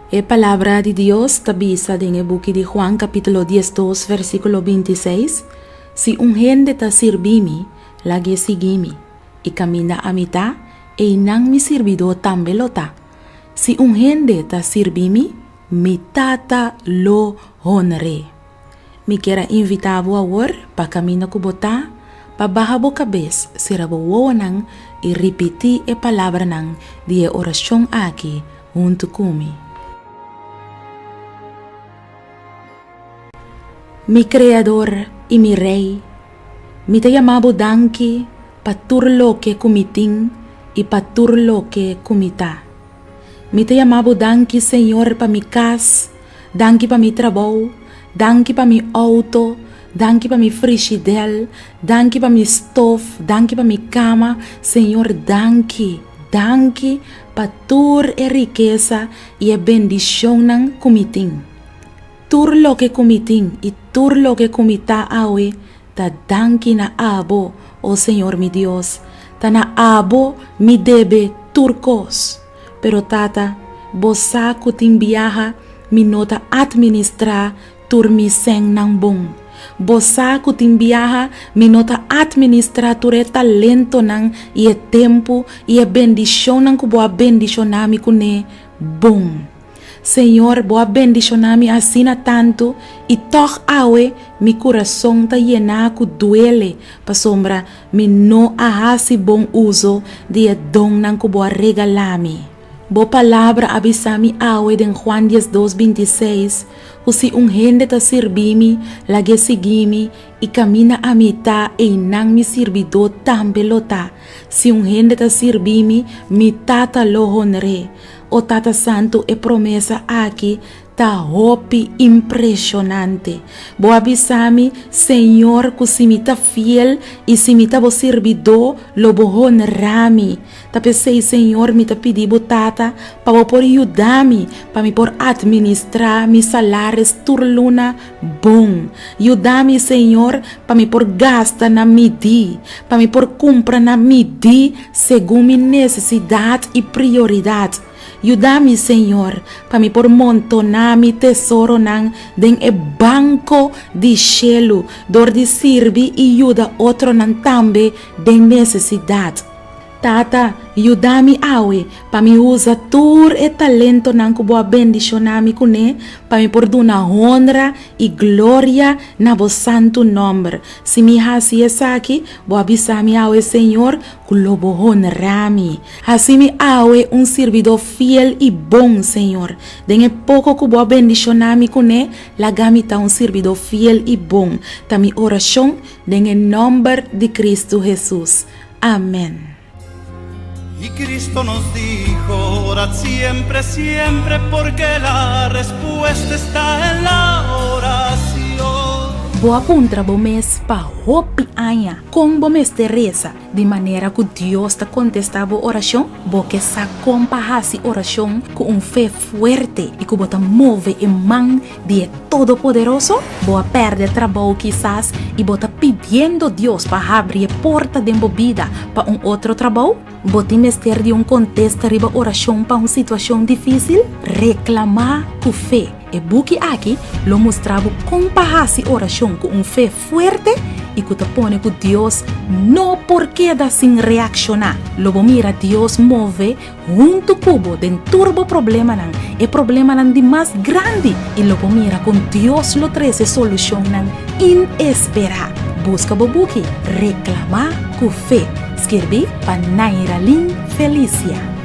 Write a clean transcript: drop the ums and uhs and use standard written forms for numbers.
E Palabra di Dios ta bisa den e buki di Juan kapítulo 12 versíkulo 26, Si un hende ta sirbi mi, lag'é sigui mi, i kaminda ami ta, einan mi sirbidó tambe lo ta. Si un hende ta sirbi mi, mi Tata lo honr'é. Mi kier a invitá bo awor pa kaminda ku bo ta, pa baha bo kabes, sera bo wowonan i ripití e palabranan di e orashon aki huntu ku mi. Mi Kreador i mi Rei, mi ta yama bo danki pa tur loke ku mi tin i pa tur loke ku mi ta. Mi ta yama bo danki, Señor, pa mi kas, danki pa mi trabou, danki pa mi outo, danki pa mi frishidel, danki pa mi stof, danki pa mi kama, Señor, danki, danki pa tur e rikesa i e bendishonnan ku mi tin. Tur loke ku mi tin i tur loke ku mi ta awe ta danki na abo, o Señor mi Dios, ta na abo mi debe tur kos. Pero Tata, bo sa ku tin biaha mi no ta atministrá tur mi sènnan bon. Bo sa ku tin biaha mi no ta atministrá tur e talentonan i e tempu i e bendishonnan ku bo a bendishoná mi kuné bon. Señor, bo a bendishoná mi asina tantu i tòg awe mi kurason ta yená ku duele pasobra mi no a hasi bon uso di e donnan ku bo a regalá mi. Bo palabra a bisa mi awe den Juan 12, 26 ku si un hende ta sirbi mi, lag'é sigui mi, i kaminda ami ta, einan mi sirbidó tambe lo ta. Si un hende ta sirbi mi, mi Tata lo honr'é. O Tata Santu, e promesa aki ta hopi impreshonante. Bo a bisa mi, Señor, ku si mi ta fiel i si mi ta bo sirbidó, lo bo honra mi. Ta p'esei, Señor, mi ta pidi bo, Tata, pa bo por yuda mi pa mi por atministrá mi salaris tur luna bon. Yuda mi, Señor, pa mi por gasta na midí, pa mi por kumpra na midí segun mi nesesidat i prioridat. Yuda mi, Señor, pa mi por montoná mi tesoronan den e banko di shelu dor di sirbi i yuda otronan tambe den nesesidat. Tata, yuda mi awe pa mi usa tur e talentonan ku bo a bendishoná mi kuné pa mi por duna honra i gloria na bo santu nòmber. Si mi hasi esaki, bo a bisa mi awe, Señor, ku lo bo honra mi. Hasi mi awe un sirbidó fiel i bon, Señor. Den e poko ku bo a bendishoná mi kuné, laga mi ta un sirbidó fiel i bon. Ta mi orashon den e nòmber di Kristu Hesus. Amén. Y Cristo nos dijo, orad siempre, siempre, porque la respuesta está en la oración. Bo a puntra bo mes pa hopi aña kon bo mester resa di manera ku Dios ta kontestá bo orashon? Bo ke sa kon pa hasi orashon ku un fe fuerte i ku bo ta move e man di e Todopoderoso? Bo a pèrdè trabou kisas i bo ta pidiendo Dios pa habri e porta den bo bida pa un otro trabou? Bo tin mester di un kontesta riba orashon pa un situashon difísil? Reklamá ku fe! E buki aki lo mustra bo kon pa hasi orashon ku un fe fuerte i ku ta pone ku Dios no por keda sin reakshoná. Lo bo mira Dios move Huntu ku bo den tur bo problemanan, e problemanan di mas grandi, i lo bo mira kon Dios lo trese solushonnan inesperá. Buska bo buki Reklamá ku Fe, skirbí pa Nairalyn Felicia.